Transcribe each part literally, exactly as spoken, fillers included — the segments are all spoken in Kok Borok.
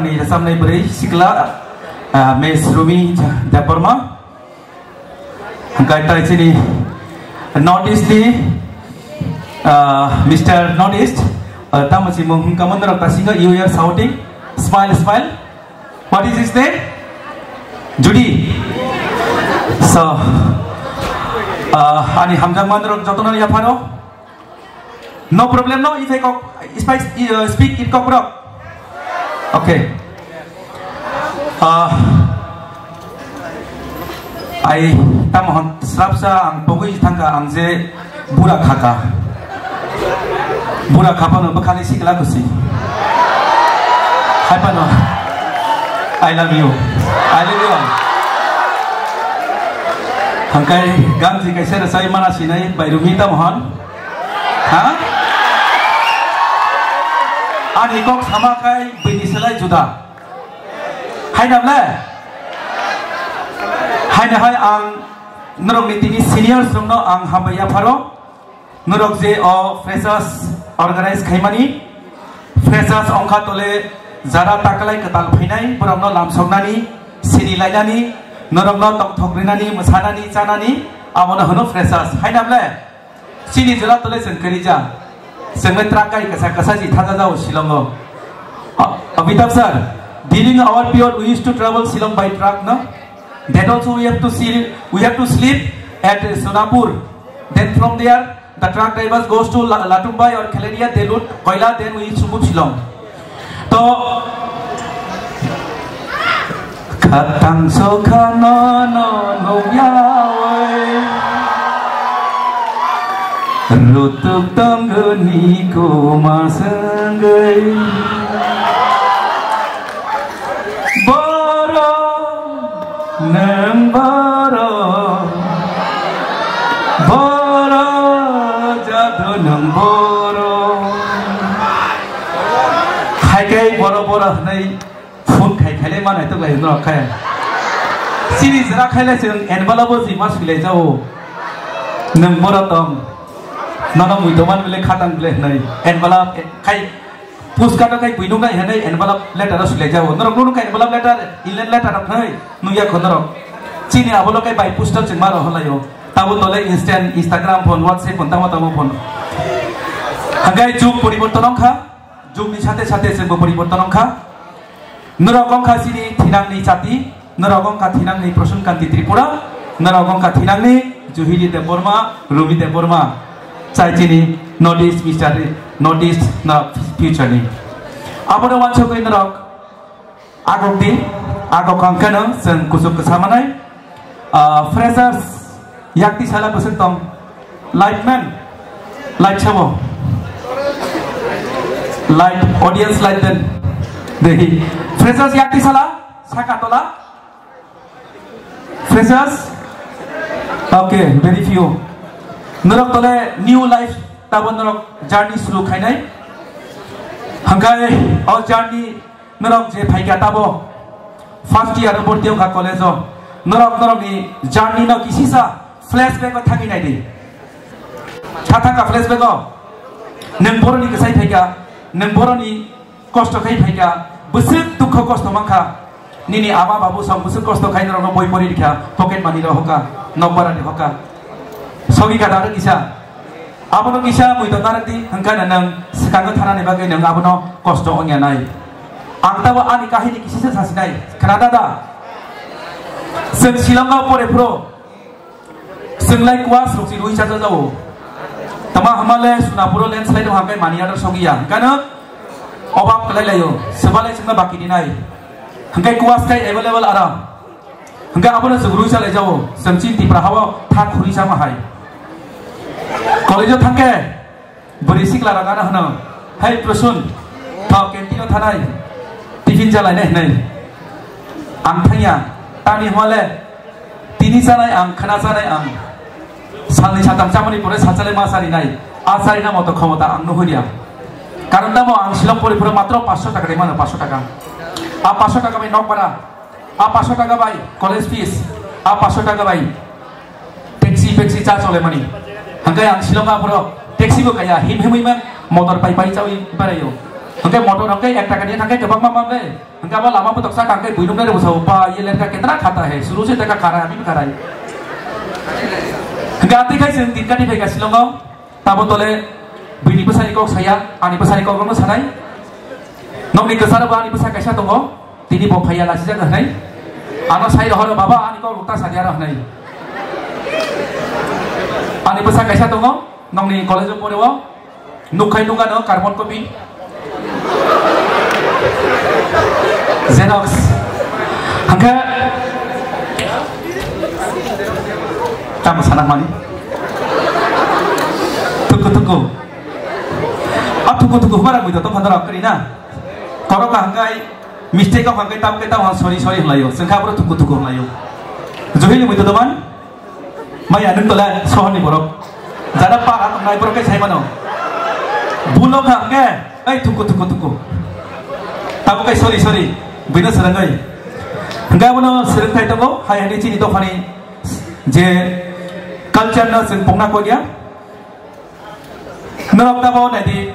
Ni rwchapnai bwrwi sikla, ah, Miss Rumi Debbarma. Hwnkhe tai chini North East ni, ah, Mister North East, ah, tamo si mung hwnkha mo norok ta singo, you are shouting, smile, smile. What is his name? Judy. So, ah, ani hamjakma norok jotono yapharo. No problem, no? If I kok, if I, uh, speak in Kokborok. Okay. Uh, I tamo hwn srapsa ang pogwi thangkha ang je bura khaka. Bura khapano bwkhani sikla kusi. Hai pano. I love you. I love you all. Hangkai gamji kaisa rwchai mana sinai bai Rumi tamo hwn. Ha? Ani kok sama khai bini selai juda. Hai na ble? Hai na hai ang norok ni tini seniors rok no ang hambai yapharo. Norok je o freshers organize khaimani, freshers ongkha tole jara taklai kwtal phainai borok no lamsoknani, sini lainani, norok no tongthok rinani, mwsanani, chanani, amo no hwno freshers. Hai na ble? Chini jora tole chwng kwrwi ja. Chwng le truck gai kwsa kwsa ji thaja jao Shillong o. A-, Amitabh sir, during our period we used to travel Shillong by truck, no? Then also we have to see, we have to sleep at Sonapur. Then from there, the truck drivers goes to La-, Latumbai or Kheleria, they load koila, then we used to move Shillong. To khatang sokha no no nukyawi rutuk tongoni kuma sengwi boro nang boro boro jadu nang boro. Hai kai boro boro hwnwi phone khai khai le manai tok lai norok khai. Sini jera khai le chwng envelope o jima sui lai jao. Nang boro tong. Nono mui doman bile khatang bile hwnwi envelope khai puska no khai buinung nai hwnwi envelope letter o sui lai jao. Norok nunu khai envelope letter, inland letter rok hwnwi nung ya kho norok. Chini abo lo khai by postal chwng ma rohor lai o. Tabo tole instant Instagram phone, WhatsApp phone, tamo tamo phone. Hangkai jug poriborton wngkha. Jugni sathe sathe chwngbo poriborton wngkha. Norok wngkha chini thinangni chati, norok wngkha thinangni Prasun Kanti Tripura, norok wngkha thinangni Juhili Debbarma, Rumi Debbarma. Chai chini North East Mister North East norok future ni. Abono wansugwi norok agok di, agok hwnkhe no chwng kuchuk kwsa manai. Ah, freshers, yakti sala bwswk tong. Light man. Light sabo. Light, audience light den. Dehi. Freshers yakti sala, saka tola. Freshers. Okay, very few. Norok tole new life tabo norok journey suru khainai. Hangkai o journey norok je phaikha tabo first year o borti wngkha college o, norok norokni journey no kisisa flashback o thangwi naidi. Tha thangkha flashback o, nwng boroni kwsai phaikha, nwng boroni kosto khai phaikha, bwswk dukho kosto mankha, nini ama babu song bwswk kosto khai norokno boi pori rikha, pocket money rok hoka, nok bara ni hoka, sogi gada rok kisa. Abono kisa mui tongna rwdi, hwnkhe no nwng swkango thanani bagwi nwng abono kosto wngya nai. Ang tabo ani kahini kisisa sasinai, khna da da? Chwng Shillongo pore phuru chwng lai kuas rok si rui chacha jao. Tama hamale Sunapuro landslide wngkha hwnkhe mani order sogiya, hwnkhe no obab kwlai laio, swbalai chwngno baki dinai. Hwnkhe kuas kai available ara. Hwnkhe abono chwng rui chalai jao, chwng chini Tipra hao tha khuri sama hai. College o thangkhe bwrwi sikla rok ano hwno, "Hai Prasun, thok canteen o thanai, tiffin chalai nai," hwnwi. Ang thangya, tamni hwnle tini chanai ang, khwna chanai ang. Salni satam chamani pore sachale ma charinai, a charina moto khomota ang nuhuriya. Karon tamo ang Shillong pori pore matro paanch sho taka rimano, paanch sho taka. A paanch sho taka bai nok bara, a paanch sho taka bai college fees, a paanch sho taka bai taxi, taxi cha chole mani. Hangkai ang Shillong a poro taxi bo kaya, him himwi man motor pai pai chawi barayo. Hwnkhe motor hwnkhe ek taka ni thangkhe kwbangma manle. Hwnkhe abo lama bwtoksa kangkhe buinuknai rwbwsao, "Ba, ye lerka ketra khata hai, suru se taka khara, abhi bhi khara hai." Hwnkhe atwi khai chwng tin kati phaikha Shillongo. Tabo tole buini bwsani kok saya, ani bwsani kokrokno sanai. Nokni kwcharo bo ani bwsa kaisa tongo, tini bo phaiya lachijak hwnwi. Ano sai rohoro, "Baba, ani kok rwkta sadi aro," hwnwi. Ani bwsa kaisa tongo, nokni college-o poreo, nukkhai nukano carbon copy. Xerox. Hwnkhe tamo sana mani. Tuku tuku. A tuku tuku huma rang buida tong khandara kari na. Koro ka hangkai mistake ka hangkai tam kai tam sorry sorry hwlaio. Sengkha bro tuku tuku hwlaio. Johili buida doman. Maya, nwng tole sohorni borok. Jara pa ang nai borok kai sai mano. Bulo kha hwnkhe, "Ai, thuku, thuku, thuku." Tamo kai, "Sorry, sorry." Buino swrwngwi. Hwnkhe abono swrwngthai tongo, hai hwnwi chini dophani je culture no chwng pungna koi ya. Norok tabo naidi,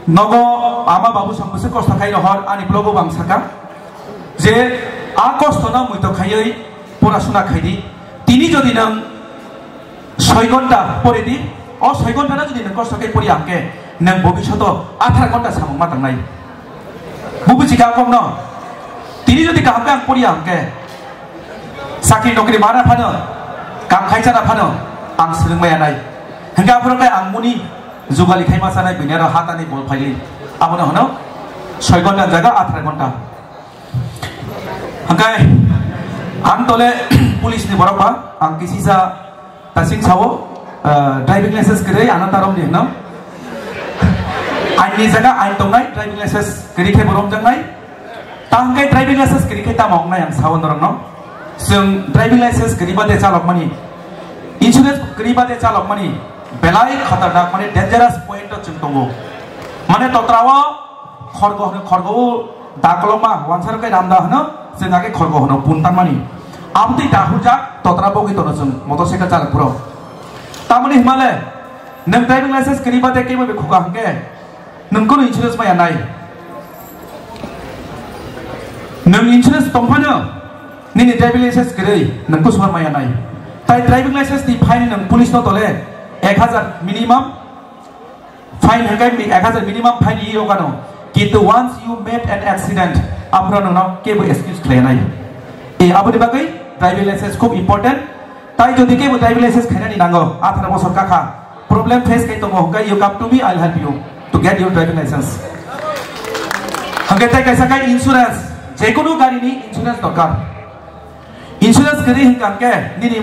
nogo ama babu song bwswk kosto khai rohor, ani vlog-o bo ang saka je a kosto no muito khaiwi porasuna khaidi. Tini jodi nwng soi ghonta pore di, o soi ghonta no jodi nwng kosto khai poriya hwnkhe nwng bobishoto athar ghonta samung ma tangnai. Bo buji kha kokno. Tini jodi kaham khe ang poriya hwnkhe, chakri nokri mana phano, kam khai chana phano, ang swrwng maya nai. Hwnkhe aphuru khe ang muni jugali khai ma sanai, bini aro hatani bol phaili. Abono hwno soi ghonta jaga athar ghonta. Hwnkhe ang tole police ni borok ba, ang kisisa Tasing sao, ah, driving license kwrwi ano tarom di hwno. Ain ni jaga ain tongnai, driving license kwrwi khe bo romjaknai. Ta hwnkhe driving license kwrwi khe tamo wngnai ang sao norokno. Chwng driving license kwrwi bade chalokmani, insurance kwrwi bade chalokmani belai khatarnak, mane dangerous point o chwng tongo. Mane totrao khorgo hwno, khorgo o da kolokma, wansaro khe ramda hwno, chwng age khorgo hwno, pun tangmani. Amtwi da hurjak, totra bogwi tono chwng, motorcycle chalok phuru. Tamoni himale, nwng driving license kwrwi bade kebo be khuka hwnkhe, nwng kunu insurance maya nai. Nwng insurance tongphano, nini driving license kwrwi, nwng kusuma maya nai. Tai driving license ni fine nwng police no tole, ek hajar minimum, fine hwnkhe mi-, ek hajar minimum fine yi rokano. Kintu once you made an accident, aphuru nwngno kebo excuse khlai nai. E, aboni bagwi driving license khub important. Tai jodi kebo driving license khainani nango, atharo bosor kakha, problem face khai tongo, hwnkhe you come to me, I'll help you to get your driving license. Hwnkhe tai kaisa khai insurance, jekunu gari ni insurance dorkar. Insurance kwrwi hwnkha hwnkhe, nini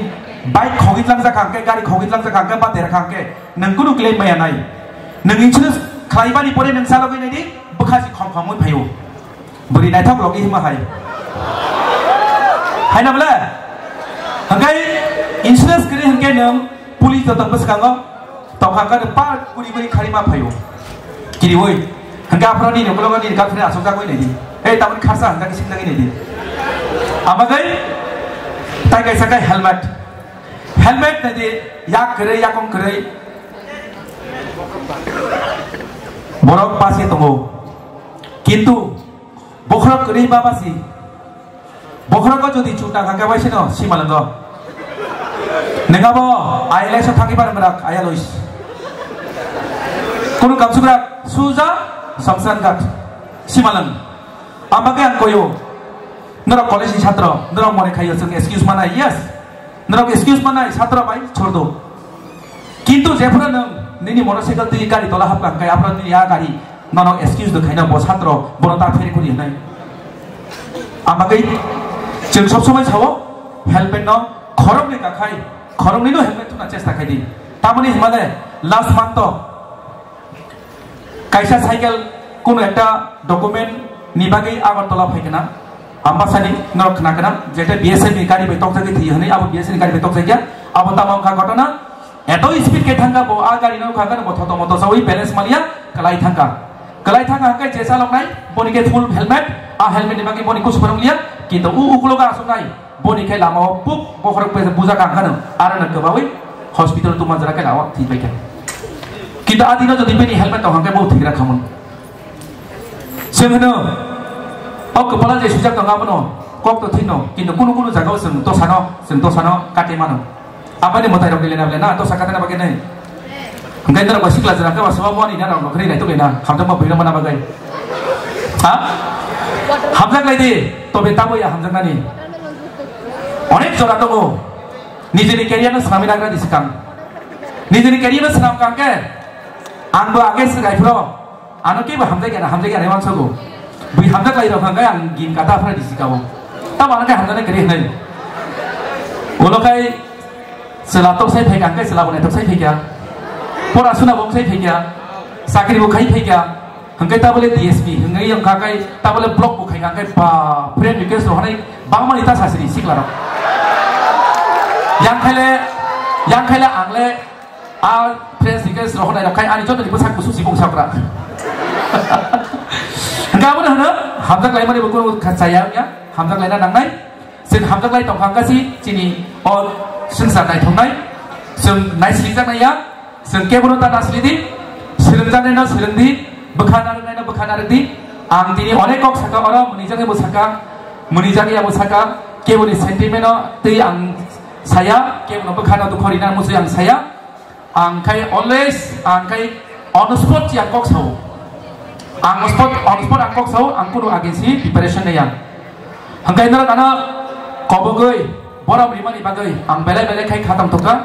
bike khogwi tlangjak hwnkhe, gari khogwi tlangjak hwnkhe, ba derkha hwnkhe, nwng kunu claim maya nai. Nwng insurance khlaibani pore nwng salogwi naidi, bwkha si khom khomwi phaio. Bwrwi naithok logi hima hai. Haina bwle? Hwnkhe insurance kwrwi hwnkhe nwng police joto bwskango tongkha khe pa guri guri khari ma phaio. Kiriwi. Hwnkhe aphuru nini ukulogo nini girlfriend asokjagwi naidi. Ei, tamoni kharsa hwnjagwi sinjagwi naidi. Amagwi tai kaisa khe helmet. Helmet naidi, yak kwrwi, yakung kwrwi. Borok basi tongo. Kintu bokhorok kwrwi ba basi. Bokhorok jodi chuta kha khe bai sino simalwngo. Nengabo I L S o thangwi bar mrak ayalois. Kunu kamsukrak suja samsan gat simalwng. Amake ang koyo. Norok college ni satro, norok mone khayo chwng excuse manai, yes. Norok excuse manai satro bai chordo. Kintu jephuru nwng nini motorcycle twi gari tola hapkha hwnkhe aphuru nini a gari nono excuse do khaina bo satro bono ta pheri kuri hinai. Amagwi chwng sob somoi sao helmet no khoroknwi kakhai, khoroknwi no helmet thuna chesta khaidi. Tamoni himale last month o kaisa cycle kuno ekta document ni bagwi Agartala phai kana. Ambasani norok khna kana, jeta B S F ni gari bai tokjagwi thwi hwnwi, abo B S F ni gari bai tokjakya. Abo tamo wngkha ghotona. Eto speed khe thangkha bo, a gari no khakha bo thoto moto sawi balance maliya, kwlai thangkha. Kwlai thangkha hwnkhe je chaloknai, boni khe full helmet, a helmet ni bagwi boni kusu phwrwng liya, kintu u ukulogo aswknai, boni khe lamao puk bokhorok bujak ang khano, aro no kwbawi hospital tuma jora khe lawa thwi paikha. Kintu a dino jodi bini helmet tong hwnkhe bo thwi gra khamung. Chwng hwno, o kwpala je swijak tongo abono kok to thwino, kintu kunu kunu jagao chwng dosano, chwng dosano kati mano. Aboni mwtai rok lena lena dosa katana bagwi nai. Hwnkhe norok bai sikla jora khe ba sobo mani na rok nokri nai tongwi na hamjakma bwrwi rok mana bagwi. Ha? Hamjak lai di, tobe tabo ya hamjaknani. Onek jora tongo. Nijini career no swnamwi nagra di swkang. Nijini career no swnam kang khe, ang bo age swkai phro. Ano kebo hamjai gana, hamjai gana, wansogo. Bui hamjak lai rok hangkai ang gin kata phra di sikao. Tamo ano kai hamjak nai kari hinai. Ulo kai chwla tok sai phaika, hangkai chwla bo nai tok sai phaika. Pora suna bo sai phaika. Chakri bo khai phaika. Hangkai tabole D S P, hangkai yang kakai tabole block bo khai hangkai ba friend request ro hanai bangmani ta sasiri sikla rok. Yang khaile, yang khaile angle A friends ni guys rohonai rok khai ani joto ni bwsak kusu sibung sakra. Hingke abono hino hamjak laimani bo kunu kha chaya wngya, hamjak laina nangnai. Chwng hamjak lai tongkha hingke si chini o swngchar naithoknai. Chwng naisijak naiya, chwng kebono ta nasli di, swrwngjaknaino swrwng di, bwkha narwknaino bwkha narwk di. Ang tini onek kok saka oro, mwnijak bo saka, mwnijak ya bo saka, keboni sentiment no tei ang saya, kebono bwkhano dukho rina muchwi ang saya. Ang khai always, ang khai on spot yang kok sao. Ang spot, on spot ang kok sao, ang kunu agency preparation nai yang. Hangkai norok ano kobogoi, borom rimani bagoi, ang belai belai khai khatang toka.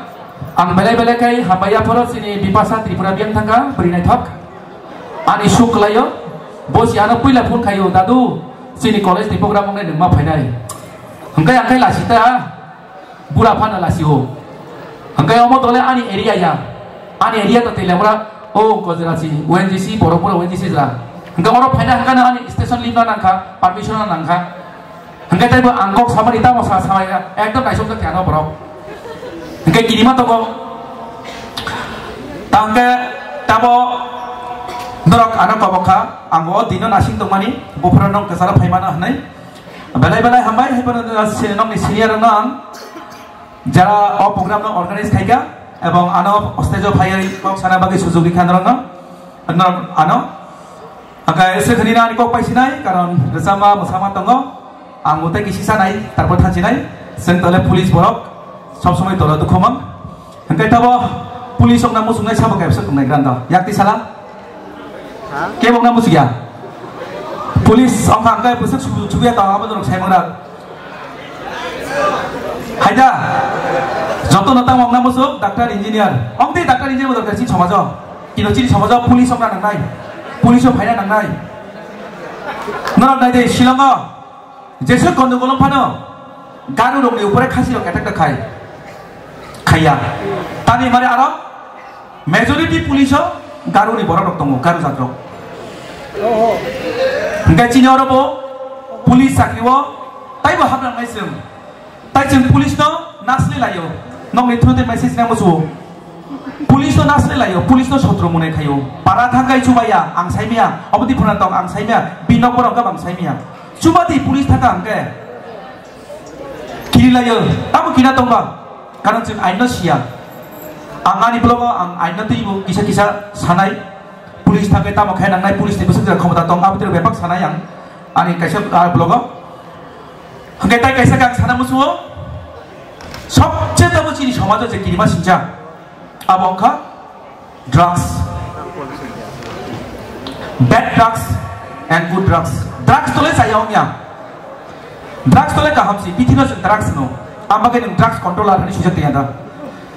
Ang belai belai khai hambai aphoro chini Bipasa Tripura biyang thangka, beri naithok. Ani suk khlaio, bo si ano puila phone khaio, "Dadu, chini college ni program wngnai nwng ma phainai." Hangkai ang khai lasita. Bura phano lasio. Hingke omo tole ani area ya. Ani area to tele bura o Gujarati, O N G C, Borok bura O N G C jra. Hingke oro phaina hingke ani station limna nangkha, permission nangkha. Hingke taibo ang kok samani tamo sa sa ya, ekdom naisok jak ano borok. Hingke kinima tongo. Tangke tamo norok ano kobokha, ang o dino nasing tongmani, buphuru nong kesaro phaimano hinui. Belai belai hambai, hai phano, uh, si-, nokni senior rokno ang, jara o program no organize khaika, ebong ano stage o phaiwi kok sana bagwi sujug rikha norokno, norok ano. Hingke se khani ani kok paisinai, karon rwchapma mwsama tongo, ang bo tei kisi sanai, tarpor thansinai, chwng tole police borok, sob somoi tolo dukhu mang. Hingke tabo police okna muchungnai sabo kaisa tongnai granda. Yakti sala? Ha? Kebo okna muchungya? Police okna hingke bwswk su-, suya tong abo norok sai mangra. Haida. Joto no tamo okna muchung, doctor, engineer. Ongdi doctor, engineer bo dorkar chini somajo. Kino chini somajo police okna nangnai. Police o phaina nangnai. Norok nai de Shillong o. Jesuk gondogol wng phano Garo rokni upore Khasi rok attack ta khai. Khaiya. Tani mare aro majority police o Garo ni borok rok tongo, Garo jat rok. Hingke chini oro bo police chakri o taibo hamnang nai chwng. Tai chwng police no nasli laio. Nokni through tei message nang musuo. Police no nasle laio, police no sotro mone khaio. Para thangkai chubaya, ang saimia, obodi phuna tong, ang saimia, bi nok borok ang saimia. Chubadi police thaka hingke. Kiri laio, tamo kina tongba. Karon chwng ain no siya. Ang ani blogo, ang ain no twibo, kisa kisa sanai. Police thangkai tamo khe nangnai, police ni bwswk jora khomota tong, abotiro bepak sanai ang. Ani kaisa, ah, blogo. Hingke tai kaisa kang sana musuo. Sobse tamo chini somajo je kirima sinja. Abo wngkha drugs. Bad drugs and good drugs. Drugs tole chaya wngya. Drugs tole kaham si, bithi no se drugs no. Amba ke nung drugs controller hani sujak tiya da.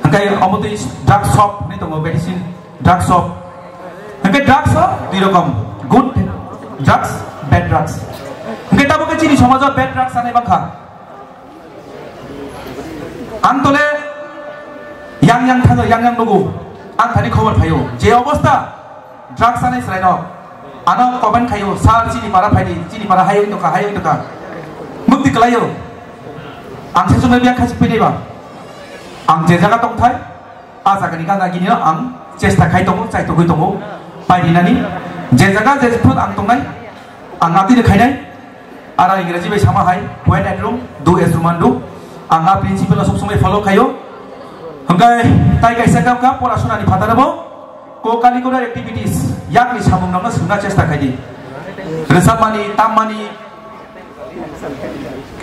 Hingke omo tei drugs shop ni tongo medicine. Drugs o. Hingke drugs o dui rokom. Good drugs, bad drugs. Hingke tabo ke chini somajo bad drugs anai bangkha. Ang tole yang yang thango, yang yang nugo. Ang thani khobor phaio. Je obostha drugs anai srai no. Ano comment khaio, "Sir, chini para phaidi, chini para hayung toka, hayung toka." Mukti kalaio. Ang se sumai biya khasi pini ba. Ang je jaga tongthai, A jagani gana gini no ang chesta khai tongo, chai togwi tongo, pai rinani. Je jaga je phut ang tongnai, ang atwi rw khainai. Ara Ingreji bai sama hai, "When at Rome, do as Roman do." Ang a principle no sob somoi follow khaio. Hwnkhe tai kaisa kam kha, porasona ni phataro bo co-curricular activities, yakni samung rokno swngna chesta khai di. Rwchapmani, tammani,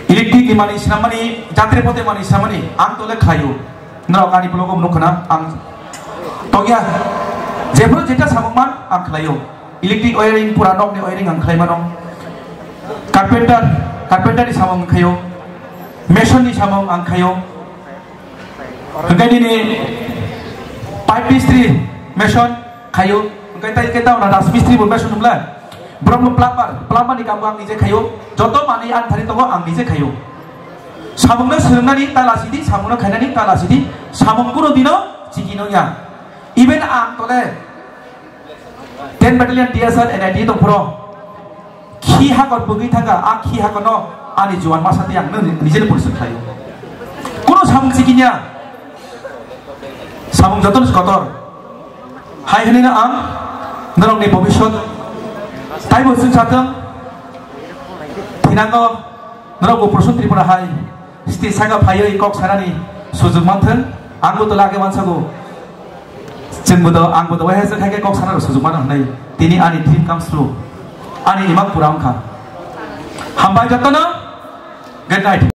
electric ni mani swnamani, jatre pote mani swnamani, ang tole khlaio. Norok ani vlog o nukha na, ang tongya. Jephru jeta samung man, ang khlaio. Electric wiring, pura nokni wiring ang khlai mano. Carpenter, carpenter ni samung khaio. Mason ni samung ang khaio. Hwnkhe nini pipe mistri, mason khaio. Hwnkhe tai khe tamo na rajmistri bo mason wngla. Borok no plumber, plumber ni kaam bo ang nije khaio. Joto manwi ani thani tongo ang nije khaio. Samung no swrwngnani tala sidi, samung no khainani tala sidi, samung kunu dino chiki no ya. Even ang tole ten battalion D S R N I T tongphuru khi hakor bwgwi thangkha, a khi hakorno ani juan masa tei ang nini, nijeni porichoi khlaio. Kuno samung sikinya, samung jotono kotor. Hai hwnwi no ang norokni bobiswt taibo chwng sathwng, thinango norokbo Prasun Tripura hai stage saka phaiwi kok sanani sujug manthwng, angbo tola age mansago. Chwngbo do, angbo do, wahai se khaikhe kok sana rw sujuk mano hwnwi. Tini ani dream comes true. Ani imang pura wngkha. Hambai jotono. Good night.